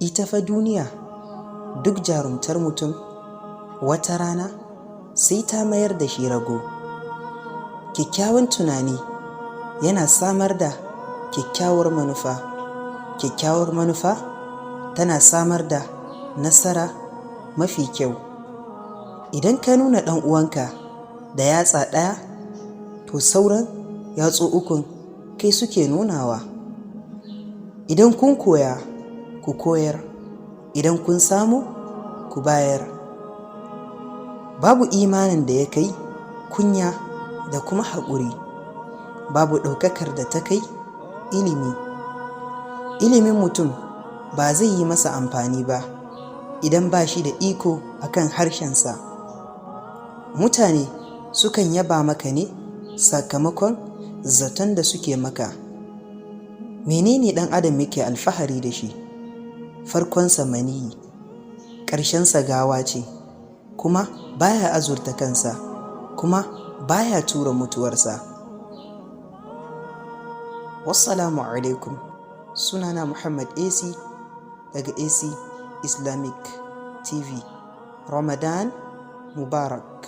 Ita fa duniya, duk jarumtar mutum, wata rana sai ta mayar da shi rago. Kyakkyawan tunani yana samar da kyakkyawar manufa. Kyakkyawar manufa tana samar da nasara mafi kyau. Idan ka nuna ɗan uwanka da yatsa ɗaya, to sauran yatsu ukun kai suke nunawa. Idan kun koya, ku koyar. Idan kun samu, ku bayar. Babu imanin da ya kai kunya da kuma haƙuri. Babu ɗaukakar da ta kai ilimi. Ilimin mutum ba zai yi masa amfani ba idan ba shi da iko a kan harshensa. Mutane sukan yaba maka ne sakamakon zaton da suke maka. Menene ɗan adam yake alfahari da shi? Farkonsa maniyyi, ƙarshensa gawa ce, kuma baya azurta kansa, kuma baya tura mutuwarsa. Wassalamu alaikum. Sunana Muhammad AC daga AC Islamic TV. Ramadan Mubarak.